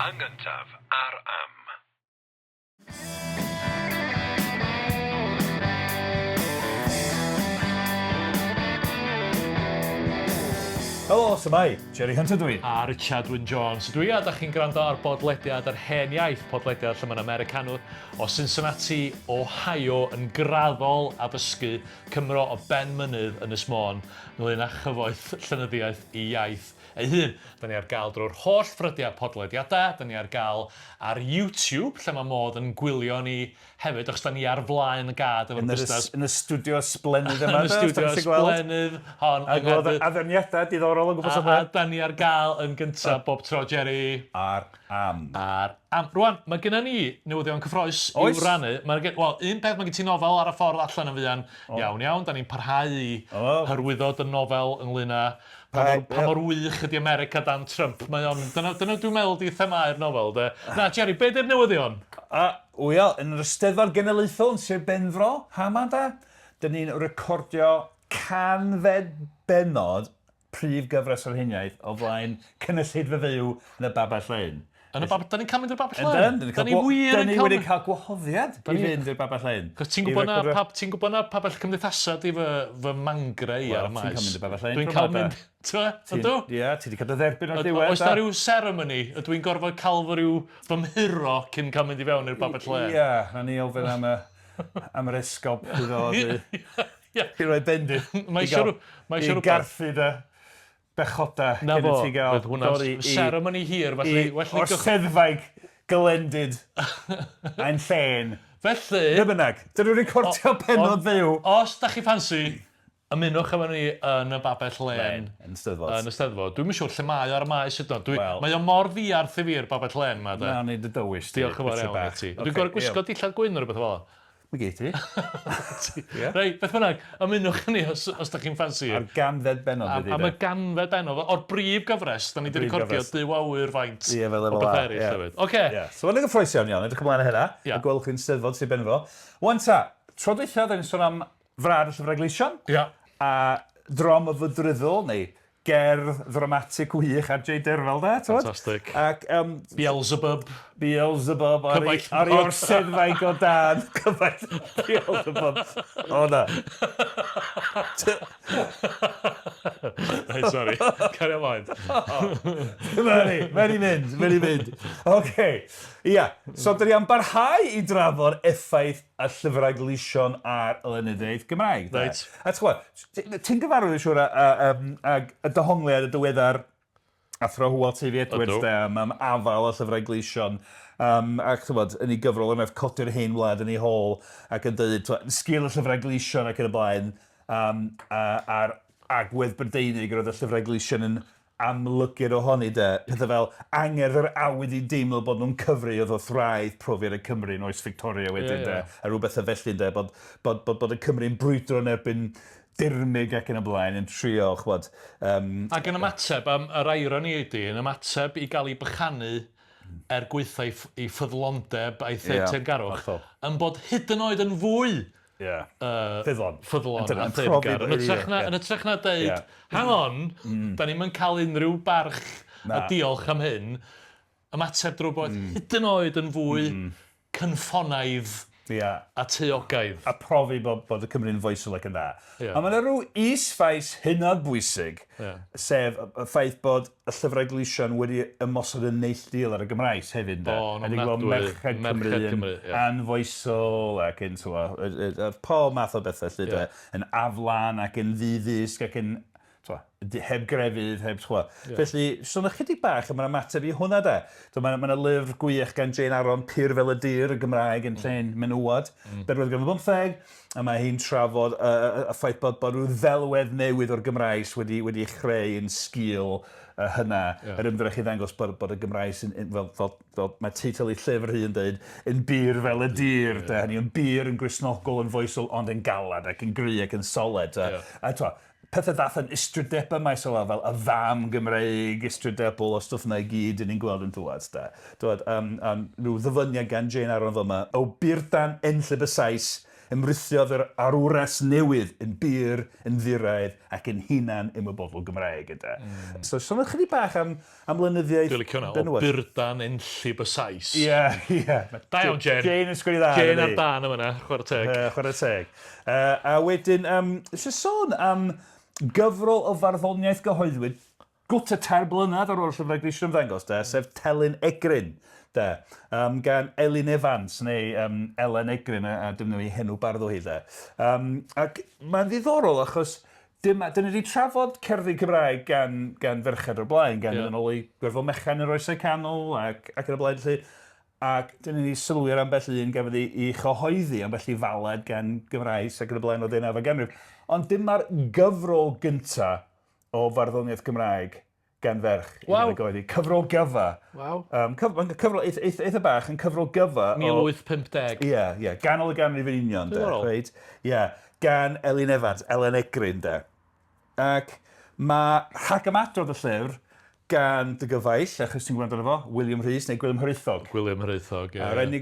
Yn gyntaf ar Am. Helo, shwmae? Jerry Hunter dw i. A Richard Wyn Jones ydw i, a da chi'n gwrando ar bodlediad yr Hen Iaith, podlediad lle mae'n Americanwr o Cincinnati, Ohio yn graddol addysgu Cymro o ben mynydd Ynys Môn ynglŷn â chyfoeth llenyddiaeth i iaith ei hun. Da ni ar gael drwy'r holl ffrydiau podlediadau, da ni ar gael ar YouTube, lle mae modd yn gwylio ni hefyd, achos da ni ar flaen y gad efo'r busnes. Yn y stiwdio ysblennydd yma. Yn y stiwdio ysblennydd hon. A gweld addurniadau diddorol o gwmpas yma. A da ni ar gael yn gyntaf bob tro, Jerry. Ar am. Ar am. Rwan, mae gennym ni newyddion cyffrous i'w rannu. Wel, un peth, mae gen ti nofel ar y ffordd allan yn fuan iawn iawn. Da ni'n parhau i hyrwyddo dy nofel ynglyn â Pa mor, pa mor wych ydy America dan Trump. Mae o'n... Dyna, dyna dwi'n meddwl 'di themâu'r nofel, de. Na, Jerry, be 'di'r newyddion? A, wel, yn yr Eisteddfod Genedlaethol yn Sir Benfro, ha 'ma de, 'dyn ni'n recordio canfed bennod prif gyfres yr Heniaith o flaen cynulleidfa fyw yn y Babell Lên. Yn y bab- 'Dan ni'n cael mynd i'r Babell Lên? Yndyn. 'Dan ni wir 'Dan yn ni cael wedi mynd? cael gwahoddiad i fynd i'r Babell Lên. 'Chos ti'n gwybod na pab- ti'n gwybod na pabell cymdeithasau 'di fy fy mangre i ar y maes. Wel, ti'n cael mynd i'r Babell Lên. Dwi'n cael mynd, t'mo'? Ydw? Ie, ti 'di cael dy dderbyn o'r diwedd. Oes 'na ryw ceremony? Ydw i'n gorfod cael fy ryw fy mhuro cyn cael mynd i fewn i'r Babell Lên? Ie, nawn ni ofyn am y am yr esgob i ddod i i roi bendith. Mae isio rw- mae isio I rwbeth. garthu dy bechoda Na cyn fo, i ti gael fydd hwnna'n dod i... i seremoni hir, felly i well ni gychwyn. Orseddfaig glendid ein llên. Felly... Be bynnag, dyn nhw'n recordio pennod fyw. Os da chi ffansi, ymunwch efo ni yn y Babell Lên. Lên, yn y Steddfod. Yn y Steddfod. Dwi'm yn siŵr lle mae o ar y maes hyd yn oed. Dwi, Wel. Mae o mor ddiarth i fi'r Babell Lên 'ma de. Nawn ni dy dywys di. Diolch yn fawr iawn i ti. Dwi'n gorfod gwisgo dillad gwyn neu rywbeth fel 'a? Mi gei di. Ie. Reit, beth bynnag, ymunwch â ni os, os da chi'n ffansi. Ar ganfed bennod ydi de. Am y ganfed bennod, o'r brif gyfres, da ni wedi recordio Duw a ŵyr faint Ie, fel o bethau eraill hefyd. Oce. Ie, so mae'n gyffrous iawn iawn, edrych ymlaen i hynna. Ia. A gwelwch chi'n Steddfod Sir Benfro. Wan ta, tro dwytha, da ni'n sôn am Frad y Llyfrau Gleision. Ia. A drom y fydryddol, neu gerdd ddramatig wych ar Jay Derfel de, t'mod? Fantastic. Ac yym... Beelzebub. Beelzebub ar ei Cyfaill ar ei orseddfaig o dan. Cyfaill Beelzebub. O na. Reit, sori. Caria mlaen. Dyma ni, mae 'di mynd, mae 'di mynd. Ocê, ia. So 'dan ni am barhau i drafod effaith y llyfrau gleision ar y lenyddiaeth Gymraeg. De. Reit. A ti'n gwybod, ti'n gyfarwydd yn siŵr â, â, um, ag y dehongliad y diweddar Athro Hywel Teifi Edwards de, am, am afael y llyfrau gleision. Ac ti'n gwybod, yn ei gyfrol yn codi'r hen wlad yn ei hôl ac yn dweud, yn sgil y llyfrau gleision ac yn y blaen, um, a, a'r agwedd Brydeinig yr oedd y llyfrau gleision yn amlygir ohoni de, pethau fel angerdd yr awydd i deimlo bod nhw'n cyfri oedd wrth wraidd profiad y Cymry yn oes Fictoria wedyn Ie, de, ie. a rhyw bethau felly de, bod, bod, bod, bod y Cymry'n brwydro yn erbyn dirmyg ac yn y blaen yn trio, ch'mod, yym... Ac yn ymateb, am yr irony ydi, yn ymateb i gael ei bychanu er gwaetha ei ff- ei ffyddlondeb a'i Ie, teyrngarwch, hollol. yn bod hyd yn oed yn fwy Ie. Yy, Ffyddlon. Ffyddlon Dyna, a yn profi teyrngar. Yn hytrach na, yn hytrach na deud, Ie. hang on, da ni'm yn cael unrhyw barch a Na. diolch am hyn, ymateb drwy bod hyd yn oed yn fwy cynffonaidd Ie. a taeogaidd. A profi bod, bod y Cymry'n foesol ac yn dda. Ie. Ond mae yna rhyw is-faes hynod bwysig, Ie. sef y y ffaith bod y llyfrau gleision wedi ymosod yn neilltuol ar y Gymraes hefyd, ynde? O, yn A ni'n gweld ofnadwy. merched Cymru Merched yn Cymru, ie. anfoesol ac yn, t'mo', yy yy pob math o bethau 'lly de. Ie. Yn aflan ac yn ddi-ddysg ac yn, t'mo', heb grefydd, heb, t'mo'. Ie. Felly, sôn ychydig bach am yr ymateb i hwnna de. T'mo' ma' 'na ma' 'na lyfr gwych gan Jane Aaron, Pur fel y Dur, y Gymraeg yn Llên Menywod, bedwaredd ganrif ar bymtheg. A mae hi'n trafod y y y ffaith bod bod rhyw ddelwedd newydd o'r Gymraes wedi wedi ei chreu yn sgil yy hynna. Ie. Yr ymdrech i ddangos bod bod y Gymraes yn yn fel fel fel mae teitl ei llyfr hi yn deud, yn bur fel y dur de, hynny yw yn bur, yn Gristnogol, yn foesol, ond yn galad ac yn gry ac yn soled de. Ie. A t'mo' pethe fatha'n ystrydebau maes o law fel y fam Gymreig, ystrydebol o stwff 'na i gyd 'dyn ni'n gweld yn dŵad de. Dŵad yym yym rhyw ddyfyniad gan Jane Aaron fel 'ma, O burdan enllib y Sais, Ymrithiodd yr arwres newydd yn bur, yn ddiraidd ac yn hunan ymwybodol Gymraeg, ynde. So sôn ychydig bach am am lenyddiaeth Dwi'n licio hwnna, o benywaidd. burdan enllib y Sais. Ie, ie. Da iawn, Jane. Jane yn sgwennu dda. Jane dydi? ar dân yn fan'na, chwarae teg. Yy, chwarae teg. Yy, a wedyn, um, eisiau sôn am gyfrol o farddoniaeth gyhoeddwyd gwta tair blynedd ar ôl y Llyfrau Gleision ymddangos, de, sef Telyn Egryn, de, um, gan Elin Evans, neu um, Elen Egryn, a, a defnyddio ei henw bardd o hi, de. Um, ac mae'n ddiddorol achos dim, dyn ni wedi trafod cerddi Cymraeg gan, gan ferched o'r blaen, gan yeah. yn ôl i Gwerful Mechan yr Oesau Canol ac, ac yn y blaen, lle, ac dyn ni wedi sylwi ar ambell un gafodd ei, ei chyhoeddi, ambell i faled gan Gymraes ac yn y blaen o ddeunawfed ganrif. Ond dyma'r gyfrol gyntaf o farddoniaeth Gymraeg gan ferch. Waw! I gyhoeddi. Cyfrol gyfa. Waw. Um, cyf mae'n cyfrol eitha, eitha, eitha bach, yn cyfrol gyfa. 1850. Ie, yeah, ie. Yeah. Ganol y ganrif yn union, de. Reit? Ie. Yeah. Gan Elin Evans, Elen Egryn, de. Ac mae rhagymadrodd y llyfr gan dy gyfaill, achos ti'n gwrando arno fo, William Rhys neu Gwilym Hiraethog. Gwilym Hiraethog, ie. A rhaid ni,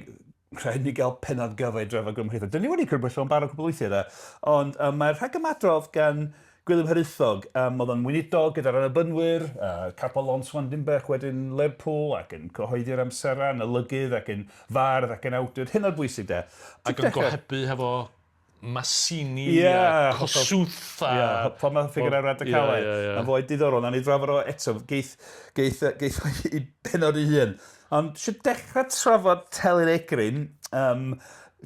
rhaid ni gael pennod gyfa i drafod Gwilym Hiraethog. Dyn ni wedi crybwyll o'n barod cwbl weithiau, de. Ond um, mae'r rhagymadrodd gan Gwilym Hiraethog, um, oedd o'n weinidog gyda'r Annibynwyr, uh, Capel Lon Swan Dinbych wedyn Lerpwl, ac yn cyhoeddi'r amserau, yn olygydd, ac yn fardd, ac yn awdur, hyn o'r bwysig de. Ac yn gohebu hefo Mazzini yeah, a Kossuth a... Ie, yeah, pan mae'n ffigurau radicalaidd. Yeah, yeah, yeah. Mae'n fwy diddorol, na ni drafod o eto, geith, geith, geith i benod ei hun. Ond eisiau dechrau trafod Telyn Egryn um,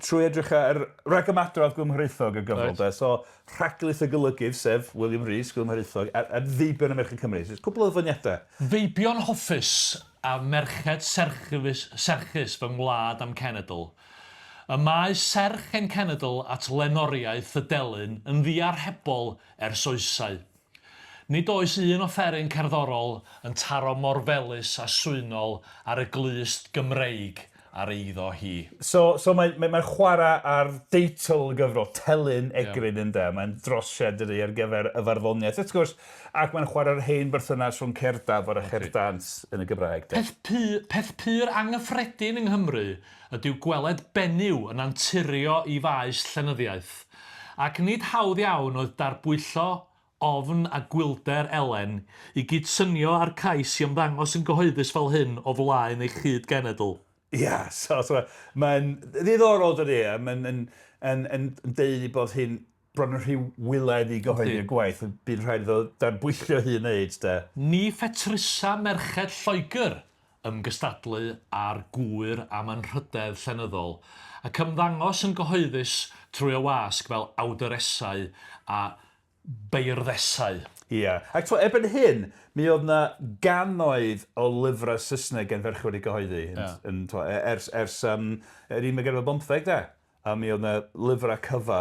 trwy edrych ar rhagymadrodd Gwilym Hiraethog y gyfrol. Right. So, rhaglith y golygydd, sef William Rhys, Gwilym Hiraethog, a, a feibion y Merched Cymru. So, cwbl o ddyfyniadau. Feibion hoffus a merched serchus, serchus fy ngwlad a'm cenedl. Y mae serch ein cenedl at lenoriaeth y delyn yn ddiarhebol ers oesau. Nid oes un offeryn cerddorol yn taro mor felys a swynol ar y glust Gymreig a'r eiddo hi. So, so mae, mae, mae'n chwarae ar deitl y gyfrol, Telyn Egryn, ynde? Mae'n drosiad, dydy, ar gyfer y farddoniaeth. Wrth gwrs, ac mae'n chwarae'r hen berthynas rhwng cerdd dafod a cherdd dant yn y Gymraeg. Peth, pu, peth pur anghyffredin yng Nghymru ydyw gweled benyw yn anturio i faes llenyddiaeth, ac nid hawdd iawn oedd darbwyllo ofn a gwylder Elen i gydsynio â'r cais i ymddangos yn gyhoeddus fel hyn o flaen ei chyd-genedl. Ia, so, so mae'n ddiddorol dydy, a mae'n yn, yn, yn, yn deud ei bod hi'n bron yn rhy wylaidd i gyhoeddi'r gwaith, bu'n rhaid iddo darbwyllo hi i wneud, de. Ni phetrusa merched Lloegr ymgystadlu â'r gŵyr am anrhydedd llenyddol, ac ymddangos yn gyhoeddus trwy y wasg fel awduresau a beirdesau. Ia. Ac t'mo' erbyn hyn, mi oedd 'na gannoedd o lyfrau Saesneg gan ferched wedi cyhoeddi yn yn t'mo' e- ers ers yym yr un ganrif ar bymtheg de? A mi oedd 'na lyfrau cyfa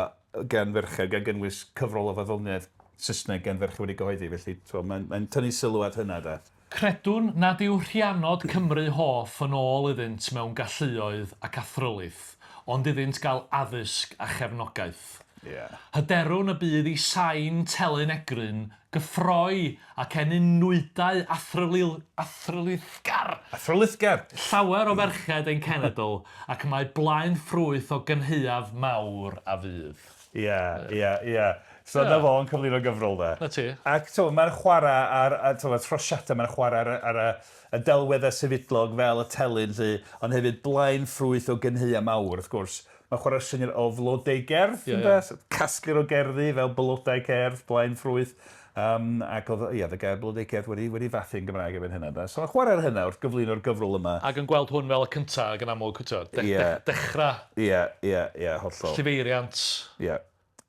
gan ferched, gan gynnwys cyfrol o farddoniaeth Saesneg gan ferched wedi gyhoeddi, felly t'mo' mae'n mae'n tynnu sylw at hynna de. Credwn nad yw rhianod Cymru hoff yn ôl iddynt mewn galluoedd ac athrylith, ond iddynt gael addysg a chefnogaeth. Ie. Hyderwn y bydd i sain telyn Egryn gyffroi ac ennyn nwydau athrylil- athrylithgar! Athrylithgar! Llawer o ferched ein cenedl, ac mae blaen ffrwyth o gynhaeaf mawr a fydd. Ie, ie, ie. So 'na fo yn cyflwyno gyfrol de. 'Na ti. Ac t'mo' ma'n chwara' ar ar t'mo' trosiada ma'n chwara' ar y ar y y delwedde sefydlog fel y telyn 'lly, ond hefyd blaen ffrwyth o gynhaea mawr wrth gwrs. Mae'n chwarae'r syniad o flodeugerdd, yeah, ynde? Yeah. Casglu'r o gerddi fel blodau cerdd, blaen ffrwyth. Um, ac oedd, ia, y gair blodeugerdd wedi, wedi fathu yn Gymraeg erbyn hynna. Da. So mae'n chwarae'r hynna wrth gyflwyno'r gyfrol yma. Ac yn gweld hwn fel y cyntaf ac yn amlwg, de, yeah. de, dechrau. Ie, ie, ie, hollol. Llifeiriant yeah.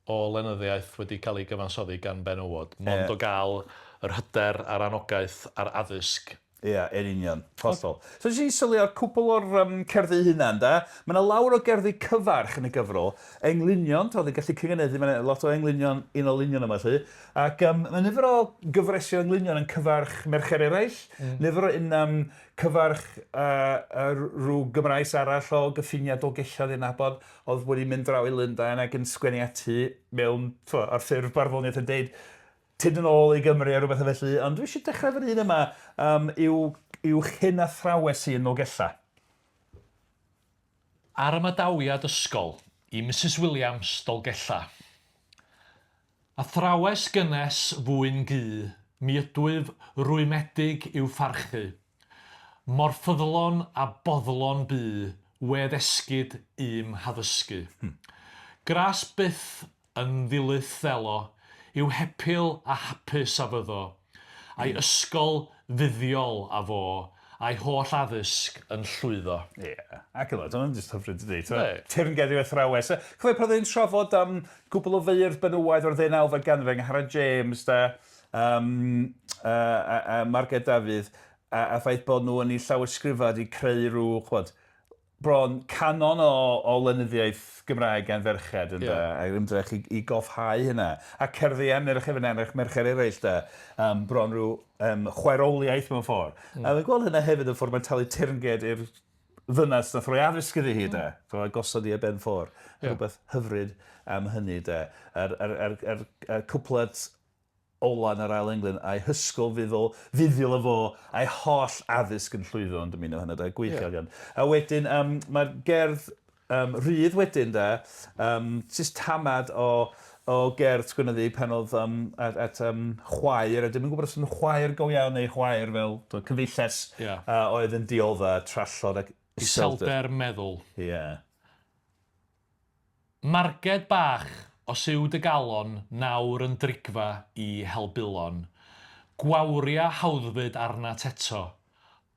o lenyddiaeth wedi cael ei gyfansoddi gan benywod. Mond yeah. o gael yr hyder a'r anogaeth a'r addysg. Ia, yn union. Hollol. So nes i sylwi ar cwpl o'r um, cerddi hunan, da. Mae yna lawer o gerddi cyfarch yn y gyfrol. Englynion, oedd yn gallu cyngeneddu, mae yna lot o englynion, unolunion yma, lly. Ac um, mae nifer o gyfresi o englynion yn cyfarch merched eraill. Nifer o un um, cyfarch uh, uh, rhyw Gymraes arall o gyffiniau Dolgellau i'n nabod, oedd wedi mynd draw i Lundain ac yn sgwennu ati mewn, twa, ar ffurf barddoniaeth yn deud, tyd yn ôl i Gymru a rhywbeth felly, ond dwi eisiau dechrau efo'r un yma um, i'w, i'w chyn athrawes i yn Nolgellau. Ar ymadawiad ysgol, I Misus Williams, Dolgellau. Athrawes gynnes fwyn gu, mi ydwyf rwymedig i'w pharchu. Mor ffyddlon a boddlon bu wedd esgid i'm haddysgu. Gras byth Yn ddilys ddelo, i'w hepil a hapus a fyddo, a'i ysgol fuddiol a fo, a'i holl addysg yn llwyddo. Ie, ac yn oed, ond jyst hyfryd dydi? T'mo', teyrnged i'w athrawes. A cofio pan oedden ni'n trafod am gwpl o feirdd benywaidd o'r ddeunawfed ganrif, Angharad James 'de, yym, a a a Marged Dafydd, a a ffaith bod nhw yn eu llawysgrifau 'di creu rhyw, ch'mod, bron canon o o lenyddiaeth Gymraeg gan ferched ynde? Ie. A'r ymdrech i i goffhau hynna. A cerddi am merched fyn 'na merched eraill 'de. Yym bron rhyw yym chwaeroliaeth mewn ffor. A fi'n gweld hynna hefyd yn ffor mae'n talu teyrnged i'r ddynas nath roi addysg iddi hi 'de. T'mo' a gosod 'i ar ben ffor. Ie. Rhywbeth hyfryd am hynny 'de. Yr yr yr yr y cwpled ola yn yr ail englyn, a'i hysgol fuddol, fuddiol y fo, a'i holl addysg yn llwyddo yn dymuno hynod o gwych iawn iawn. A wedyn yym mae'r gerdd yym rhydd wedyn de, yym jyst tamad o o gerdd sgwennodd hi pan oedd yym at at yym chwaer, a dwi'm yn gwybod os yn chwaer go iawn neu chwaer fel t'o' cyfeilles... Ia. ...oedd yn diodda trallod ac iselder. Iselder meddwl. Ia. Marged bach, os yw dy galon nawr yn drigfa i helbulon, gwawria hawddfyd arnat eto,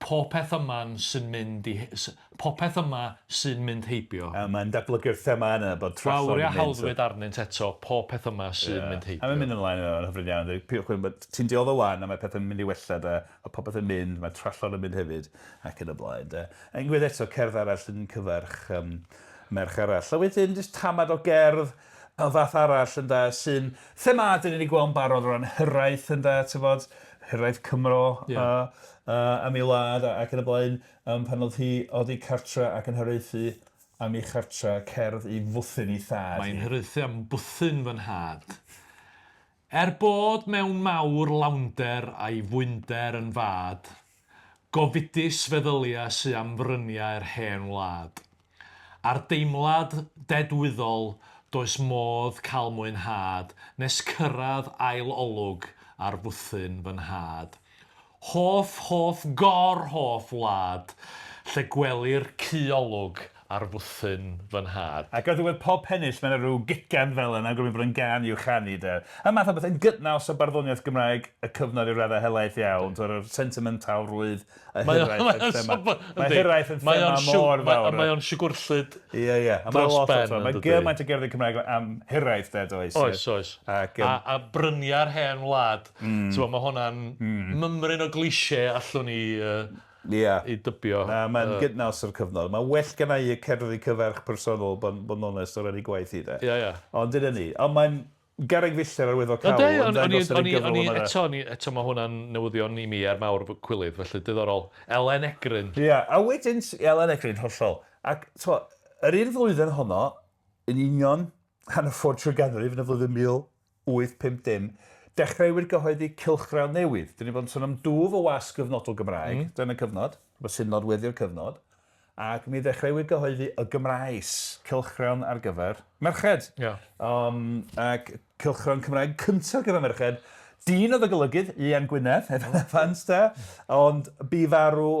popeth yma'n sy'n mynd i popeth yma sy'n mynd heibio. A mae'n datblygu'r thema yna bod trallod yn mynd. Gwawria hawddfyd arnynt eto, popeth yma sy'n mynd heibio. A mae'n mynd ymlaen yn hyfryd iawn, dweud, ti'n dioddef 'wan a mae pethau'n mynd i wella de, a popeth yn mynd, mae trallod yn mynd hefyd, ac yn y blaen de. Unwaith eto, cerdd arall yn cyfarch yym merch arall. A wedyn jyst tamad o gerdd o fath arall ynde, sy'n thema 'dyn ni 'di gweld yn barod o ran hiraeth ynde, t'mod, hiraeth Cymro... Ie. ...a am ei wlad a ac yn y blaen, yym pan o'dd hi oddi cartre ac yn hiraethu am ei chartre, cerdd i fwthyn 'i thad hi. Mae'n hiraethu am bwthyn fy nhad. Er bod mewn mawr lawnder a'i fwynder yn fad, Gofidus feddylia sy am fryniau'r hen wlad. Ar deimlad dedwyddol does modd cael mwynhad nes cyrraedd ail olwg ar fwthyn fy nhad. Hoff, hoff, gor hoff wlad, lle gwelir cu olwg ar fwthyn fy nhad. Ac ar ddiwedd pob pennill mae 'na ryw gytgan fel yna, gwybod bod yn gân i'w chanu de. A math o beth yn gydnaws â barddoniaeth Gymraeg y cyfnod i raddau helaeth iawn, t'mod yr sentimentalrwydd, y hiraeth a'r thema. Mae hiraeth yn thema mor fawr. Mae o'n siwgwrllyd Ie, ie. A mae lot o, mae gymaint o gerddi Cymraeg am hiraeth de, does? Oes, oes. Ac, um, a, a bryniau'r hen wlad, mm. Ti'n mae hwnna'n mymryn o cliché allwn ni uh, Ia. I dybio. Na, mae'n gydnaws o'r cyfnod. Mae'n well genna i y cerddi cyferch personol, bod bod yn onest, o ran ei gwaith hi, de. Ia, ia. Ond dyna ni. Ond mae'n garreg filltir arwyddocaol Yndi, o'n o'n i o'n i o'n i eto, o'n i eto mae hwnna'n newyddion i mi er mawr cwilydd, felly diddorol. Elen Egryn. Ia, a wedyn, Elen Egryn, hollol. Ac, t'mo', yr un flwyddyn honno, yn union hanner ffordd trwy'r ganrif, yn y flwyddyn 1850, dechreuwyd gyhoeddi cylchgrawn newydd. Dyn ni bod yn sôn am dwf o wasg gyfnodol Gymraeg, mm. dyna cyfnod, rhywbeth sy'n nodweddu'r cyfnod, ac mi ddechreuwyd gyhoeddi Y Gymraes, cylchgrawn ar gyfer merched. Yeah. Ac cylchgrawn Cymraeg cyntaf ar gyfer merched, Dyn oedd y golygydd, Ieuan Gwynedd, Evan Evans, de. Ond bu farw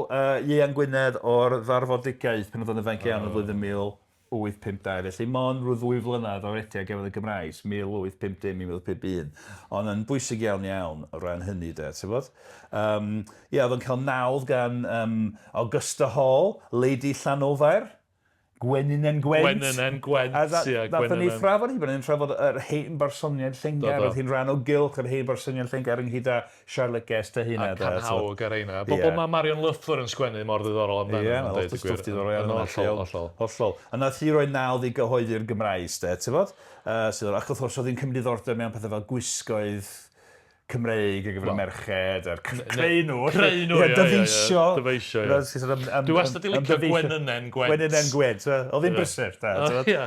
Ieuan Gwynedd o'r ddarfodigaeth pan oedd o'n ifanc iawn yn flwyddyn 1852, felly mond rhyw ddwy flynedd o rediad gafodd y Gymraes, 1850 i 1851. Ond yn bwysig iawn iawn o ran hynny de, ti'n bod? Um, ie, oedd o'n cael nawdd gan um, Augusta Hall, Lady Llanofair, Gwenynen Gwent. Gwenynen Gwent, ie. Nathon ni thrafod hi, bod ni'n trafod yr hen barsoniaid Lloegr, oedd hi'n rhan o gylch yr hen barsoniaid Lloegr ynghyd â Charlotte Guest a hynna. A Canhawg a reina. Bobl mae Marion Loeffler yn sgwennu mor ddiddorol amdano. Ie, mae lot o stwff diddorol iawn yna. Hollol, hollol. Hollol. A nath hi roi nawdd i gyhoeddi'r Gymraes, de, ti'n bod? Sydd, ac wrth gwrs oedd hi'n cymryd diddordeb mewn pethau fel gwisgoedd Cymreig ar gyfer y merched a'r creu nhw. Creu nhw, ie. Dyfeisio. Dyfeisio, ie. Dwi wastad 'di licio Gwenynen Gwent. Gwenynen Gwent. Oedd hi'n brysur, da. Ie.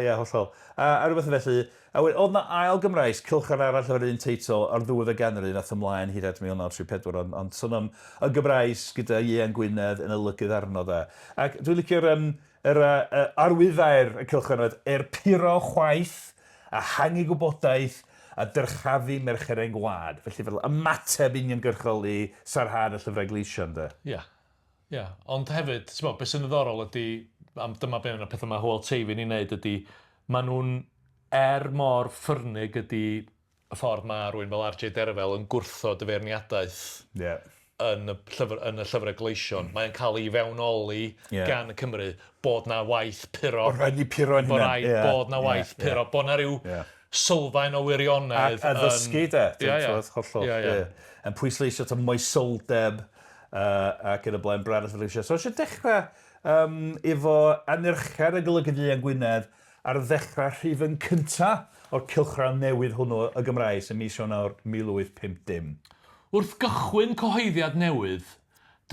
Ie, hollol. A rhywbeth felly. A wedyn, oedd 'na ail Gymraes, cylchgrawn arall efo'r un teitl ar ddiwedd y ganrif, aeth ymlaen hyd at 1934, ond, ond sôn am y Gymraes gyda Ieuan Gwynedd yn olygydd arno de. Ac dwi'n licio'r um, yr, uh, arwyddair y cylchgrawn oedd, er puro chwaith a hangu gwybodaeth a dyrchafu merched ein gwlad. Felly fel ymateb uniongyrchol i sarhad y llyfrau gleision de. Ia. Yeah. Ia, yeah. Ond hefyd, ti'n bod, beth sy'n ddiddorol ydy, am dyma be un o'r pethau mae Hywel Teifi'n ei wneud ydy, maen nhw'n, er mor ffyrnig ydy y ffordd mae rhywun fel RJ Derfel yn gwrthod y feirniadaeth yeah. yn, y llyfr, yn y llyfrau gleision, mm. mae'n cael ei fewnoli yeah. gan y Cymru bod na waith puro. Bod rhaid ni puro yn hynny. Bod rhaid yeah. bod na waith yeah. puro, bod na ryw yeah. sylfaen o wirionedd. Ac addysgu de, yeah, yeah. hollol. Yeah, yeah. Yn pwysleisio ta moesoldeb ac yn y blaen brad a So eisiau dechrau um, efo anerchiad y golygydd Ieuan Gwynedd ar ddechrau rhifyn cynta o'r cylchgrawn newydd hwnnw y Gymraes ym mis Ionawr 1850. Wrth gychwyn cyhoeddiad newydd,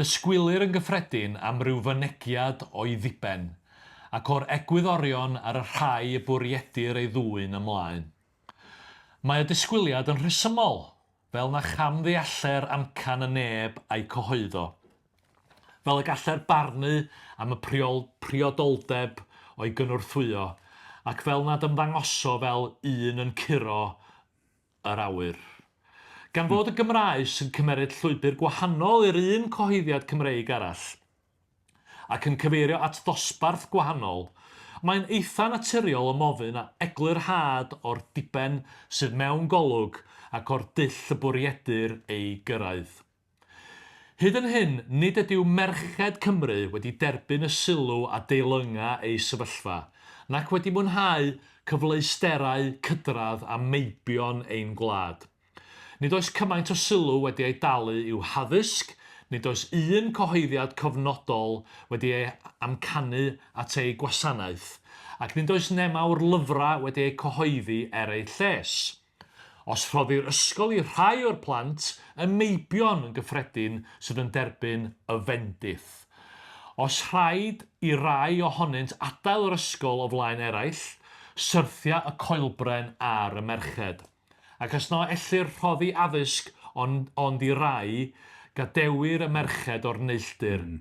dysgwylir yn gyffredin am ryw fynegiad o'i ddiben, ac o'r egwyddorion ar y rhai y bwriedir ei ddwyn ymlaen. Mae y disgwyliad yn rhesymol, fel na chamddealler amcan y neb a'i cyhoeddo, fel y galler barnu am y priol, priodoldeb o'i gynorthwyo, ac fel nad ymddangoso fel un yn curo yr awyr. Gan fod y Gymraes yn cymeryd llwybr gwahanol i'r un cyhoeddiad Cymreig arall, ac yn cyfeirio at ddosbarth gwahanol, mae'n eitha naturiol ymofyn a eglurhad o'r diben sydd mewn golwg ac o'r dull y bwriedir ei gyrraedd. Hyd yn hyn, nid ydyw merched Cymru wedi derbyn y sylw a deilynga eu sefyllfa, nac wedi mwynhau cyfleusterau cydradd a meibion ein gwlad. Nid oes cymaint o sylw wedi ei dalu i'w haddysg, nid oes un cyhoeddiad cofnodol wedi ei amcanu at eu gwasanaeth, ac nid oes nemawr lyfrau wedi eu cyhoeddi er eu lles. Os rhoddir ysgol i rhai o'r plant, y meibion yn gyffredin sydd yn derbyn y fendith. Os rhaid i rai ohonynt adael yr ysgol o flaen eraill, syrthia y coelbren ar y merched. Ac os na ellir rhoddi addysg ond, ond i rai, gadewir y merched o'r neilldir. Mm.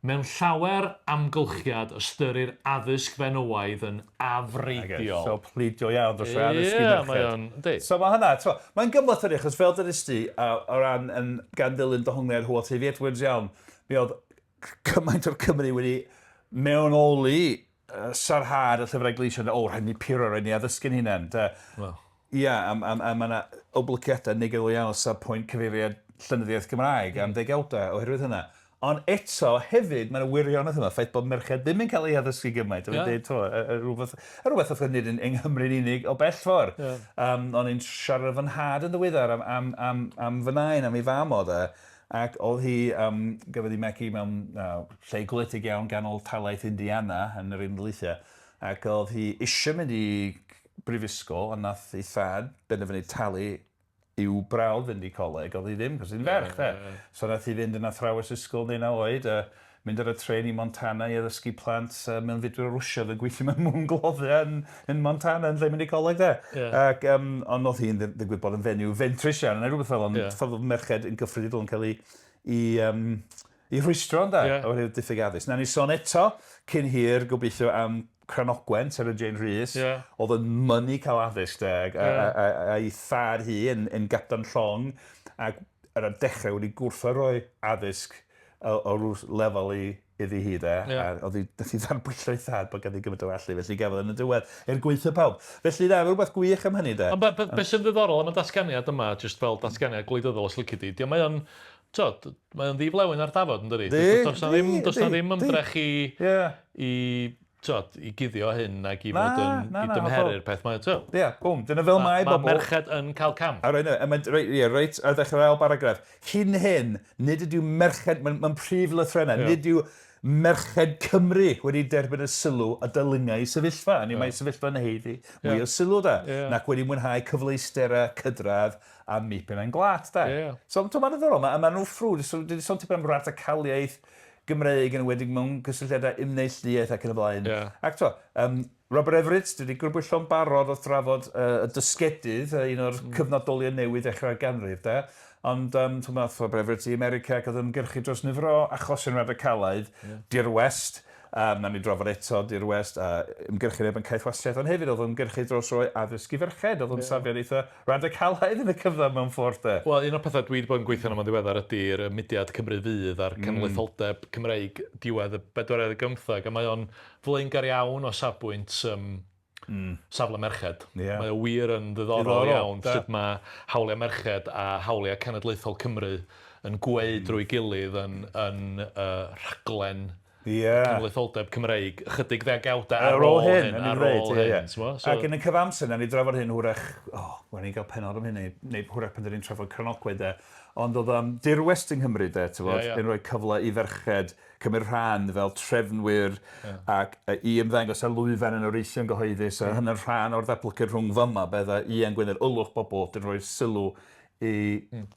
Mewn llawer amgylchiad ystyrir addysg fenywaidd yn afreidiol. So pleidiol iawn dros yeah, addysg i merched. Mae o'n, yndi. So mae hynna, t'mo, mae'n gymhleth ydy, achos fel dydys ti, o ran yn, gan ddilyn dyhongliad Hywel Teifi Edwards iawn, mi oedd cymaint o'r Cymry wedi mewnoli sarhad y llyfrau gleision, o, rhaid ni puro, rhaid ni addysgu'n hunain. De. Wel. Ia, a, a, a mae yna oblygiadau negyddol iawn o safbwynt cyfeiriad llenyddiaeth Gymraeg am ddegawdau oherwydd hynna. Ond eto, hefyd, mae yna wirionedd yma, ffaith bod merched ddim yn cael eu addysgu gymaint. Yeah. Dweud, to, rhywbeth, rhywbeth oedd nid yn yng Nghymru'n unig o bell ffordd. Yeah. O'n i'n siarad fy nhad yn ddiweddar am, am, am, am fy nain, am ei fam o, de. Ac oedd hi, um, gafodd hi magu mewn uh, lle gwledig iawn ganol talaith Indiana yn yr Unol Daleithiau, ac oedd hi eisiau mynd i brifysgol, ond nath ei thad benderfynu talu i'w brawd fynd i coleg, oedd hi ddim, cos hi'n ferch, de. Yeah. So nath hi fynd yn athrawes ysgol 19 oed, a mynd ar y trên i Montana i addysgu plant mewnfudwyr o Rwsia oedd yn gweithio mewn mwyngloddiau yn, yn Montana yn lle mynd i coleg de. Yeah. Ac, ond oedd hi'n ddigwydd bod yn fenyw fentrus iawn, neu rhywbeth fel, ond yeah. ffordd oedd merched yn gyffredinol yn cael ei, i, i rhwystro ynde, yeah. oherwydd diffyg addysg. Na ni sôn eto, cyn hir, gobeithio am Cranogwen, Sarah Jane Rhys, yeah. oedd yn mynnu cael addysg de, a, Yeah. a, a, a'i thad hi yn, yn gapten llong, ac ar y dechrau wedi gwrthod rhoi addysg o, o rhyw lefel i, iddi hi de. Yeah. A oedd hi, nath hi ddarbwyllo ei thad bod ganddi gymaint o allu, felly gafodd yn y diwedd er gweithio pawb. Felly na, rhywbeth gwych am hynny de. Ond be, be, be sy'n ddiddorol am y datganiad yma, jyst fel datganiad gwleidyddol os lici di, mae o'n, t'od, mae o'n ddiflewyn ar dafod, yn dydi? Di, Does na ddim, di, does na di, ddim di. ymdrech i, Ie. i, t'od, i guddio hyn ac i Na, fod yn, na, i na, dymheru'r peth. Mae, t'od, Ie, bwm, dyna fel mae ma bobl. merched yn cael camp. A reit, a mae'n, reit, ie, reit ar ddechrau'r ail baragraff. Hyn hyn, nid ydyw merched, mae'n ma prif lythrennau, Ie. nid yw merched Cymru wedi derbyn y sylw a dylungai i sefyllfa. Hynny yw, mae sefyllfa yn haeddu mwy o sylw de, nac wedi mwynhau cyfleusterau cydradd a mip yn ein gwlad de. So, mae'n ddiddorol, mae, ma nhw'n ffrwd, so, dwi wedi sôn tipyn am radicaliaeth Gymreig yn enwedig mewn cysylltiadau ymneilltuaeth ac yn y blaen. Ac to, Robert Everett, dwi wedi grybwyllo'n barod wrth drafod y dysgedydd, un o'r cyfnodolion newydd ddechrau'r ganrif, de. Ond um, ti'n meddwl, Robert Everett i America ac oedd yn ymgyrchu dros nifer o achosion radicalaidd, dirwest, nawn ni drafod eto dirwest, a ymgyrchu yn erbyn caethwasiaeth, ond hefyd oedd o'n ymgyrchu dros roi addysg i ferched, oedd o'n safiad eitha radicalaidd yn y cyfnod mewn ffordd, de. Wel, un o'r pethau dwi wedi bod yn gweithio arno fo'n ddiweddar ydy'r mudiad Cymru Fydd a'r cenedlaetholdeb Cymreig diwedd y bedwaredd gymtheg, a mae o'n flaengar iawn o safbwynt um, safle merched. Yeah. Mae o wir yn ddiddorol, ddiddorol iawn sut mae hawliau merched a hawliau cenedlaethol Cymru yn gweu drwy gilydd yn, yn rhaglen yeah. cenedlaetholdeb Cymreig ychydig ddegawdau ar ôl hyn. Ar ôl hyn, yeah. So, Ac yn y cyfamser, na ni drafod hyn hwrach, oh, wel ni'n cael penod am hyn, neu, neu hwrach pan dyn ni'n trafod Cranogwe de, ond oedd dirwest yng Nghymru de, ti'n yeah, yeah. yn rhoi cyfle i ferched cymryd rhan fel trefnwyr ac i ymddangos ar lwyfan yn oreithion gyhoeddus, a hynny'n rhan o'r ddatblygiad rhwng fyma, bydda Ian Gwynedd ylwch bobl dyn rhoi sylw i,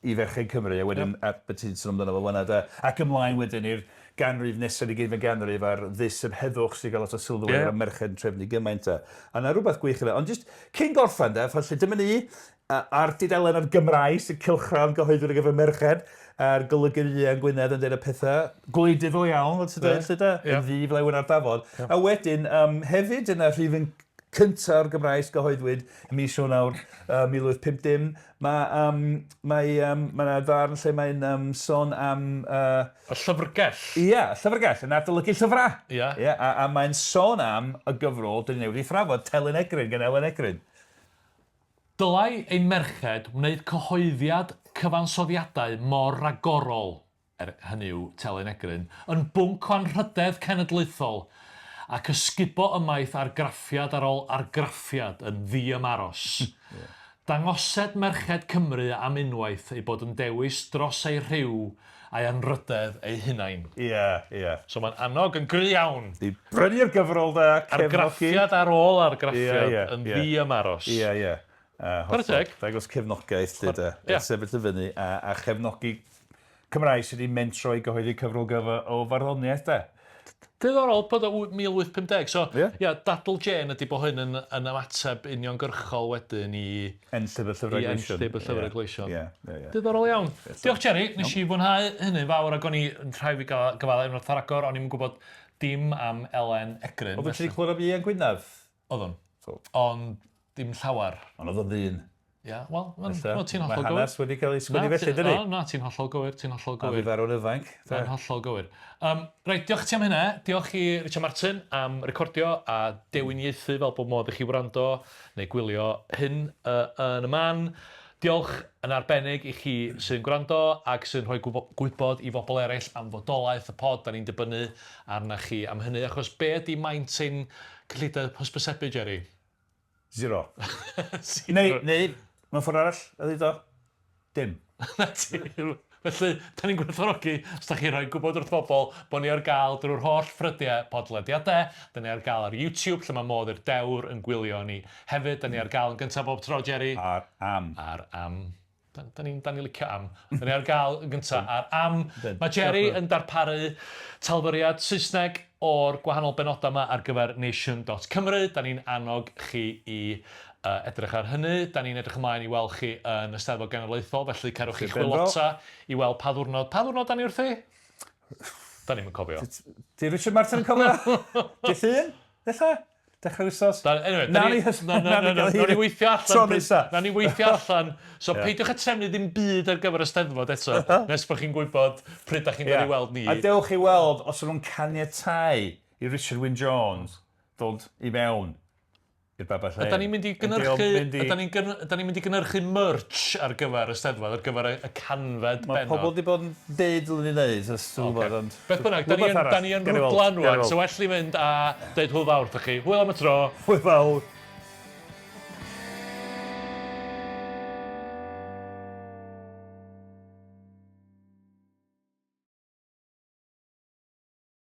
i ferched Cymru, a wedyn, a beth ti'n sôn amdano fo fan'na de, ac ymlaen wedyn i'r ganrif nesaf, i gyd ganrif a'r ddiseb heddwch sy'n cael lot o sylw yeah. ar merched yn trefnu gymaint e. A na rhywbeth gwych yna. Ond jyst cyn gorffen de, felly dyma ni ar dudalen ar Gymraeg sy'n cylchgrawn gyhoeddwyr ar gyfer merched, a'r golygydd Ieuan Gwynedd yn dweud y pethau gwleidyddol iawn, fel ti'n dweud, lle de, yn ddi flewyn ar dafod. A wedyn, hefyd yn y rhifyn cyntaf o'r Gymraes gyhoeddwyd ym mis Ionawr 1850, mae um, mae um, mae yna ddarn lle mae'n sôn am... Y llyfrgell. Ia, y llyfrgell, yn adolygu llyfrau. Ia. Ia, a mae'n sôn am y gyfrol dan ni newydd ei thrafod, Telyn Egryn gan Elen Egryn. Dylai ein merched wneud cyhoeddiad cyfansoddiadau mor ragorol, er, hynny yw, Telyn Egryn, yn bwnc o anrhydedd cenedlaethol, ac ysgubo ymaith argraffiad ar ol argraffiad yn ddi-ymaros. Dangosed merched Cymru am unwaith eu bod yn dewis dros eu rhyw a'i anrhydedd eu hunain. Ie, ie. So mae'n annog yn gry iawn. I brynu'r gyfrol de, cefnogi. Argraffiad ar ôl argraffiad yn ddi-ymaros. Ie, ie. Chwarae teg. Dangos cefnogaeth 'lly de. Ia. Sefyll i fyny a chefnogi Cymraeg sydd wedi mentro i gyhoeddi cyfrol gyfa o farddoniaeth de. Diddorol bod o 1850. So, ia, yeah, dadl Jane ydy bod hyn yn, yn ymateb uniongyrchol wedyn i... Enllib y Llyfrau Gleision. I enllib y Llyfrau Gleision. Ie, ie, ie. Diddorol iawn. Diolch Jerry, nes i fwynhau hynny'n fawr ac o'n i yn rhaid fi gael gyfaddau unwaith ar agor, o'n i'm yn gwybod dim am Elen Egryn. Oeddet ti wedi clywed am Ieuan Gwynedd? Oeddwn. So. Ond dim llawer. Ond oedd o'n ddyn. Ia, wel, wel ti'n hollol gywir. Mae hanes wedi cael ei sgwennu felly, dydy? Na, na, ti'n hollol gywir, ti'n hollol gywir. A fi farw'n ifanc. Mae'n hollol gywir. Reit, diolch ti am hynna. Diolch i Richard Martin am recordio a dewiniaethu fel bod modd i chi wrando neu gwylio hyn yn y man. Diolch yn arbennig i chi sy'n gwrando ac sy'n rhoi gwybod i bobl eraill am fodolaeth y pod. Da ni'n dibynnu arna chi am hynny, achos be ydy maint ein cyllideb hysbysebu, Jerry? Zero. Zero. Neu, neu, mewn ffordd arall, a ddeud o, dim. Na ti. Felly, da ni'n gwerthfawrogi os da chi'n rhoi gwybod wrth bobl bod ni ar gael drwy'r holl ffrydiau podlediadau. Da ni ar gael ar YouTube, lle mae modd i'r dewr yn gwylio ni hefyd. Da ni ar gael yn gyntaf bob tro, Jerry. Ar am. Ar am. Da ni'n da ni licio am. Da ni ar gael yn gyntaf ar am. Mae Jerry yn darparu talfyriad Saesneg o'r gwahanol benodau yma ar gyfer nation.cymru. Da ni'n annog chi i edrych ar hynny. Da ni'n edrych ymlaen i weld chi yn y Steddfod Genedlaethol, felly cerwch chi chwilota i weld pa ddwrnod. Pa ddwrnod da ni wrthi? Da ni'm yn cofio. Di Richard Martin yn cofio? Dydd Llun? Ella? Dechrau'r wsos. Da, anyway, da ni... Na, na, na, na, na ni weithio allan. Tro nesa. Na ni weithio allan. So yeah. peidiwch â trefnu ddim byd ar gyfer y Steddfod eto, nes bod chi'n gwybod pryd da chi'n dod i weld ni. A dewch i weld os ydyn nhw'n caniatau i Richard Wyn Jones ddod i mewn i'r babell lên. Ydan ni'n mynd i gynhyrchu... Ydan ni'n ydan ni'n mynd i gynhyrchu merch ar gyfer y Steddfod, ar gyfer y, y canfed bennod? Mae pobl wedi bod yn deud dylwn ni wneud, os ti'n gwybod, ond... Beth bynnag, da ni yn, da ni yn rwdlan rwan, so well i fynd a deud hwyl fawr wrthych chi. Hwyl am y tro. Hwyl fawr.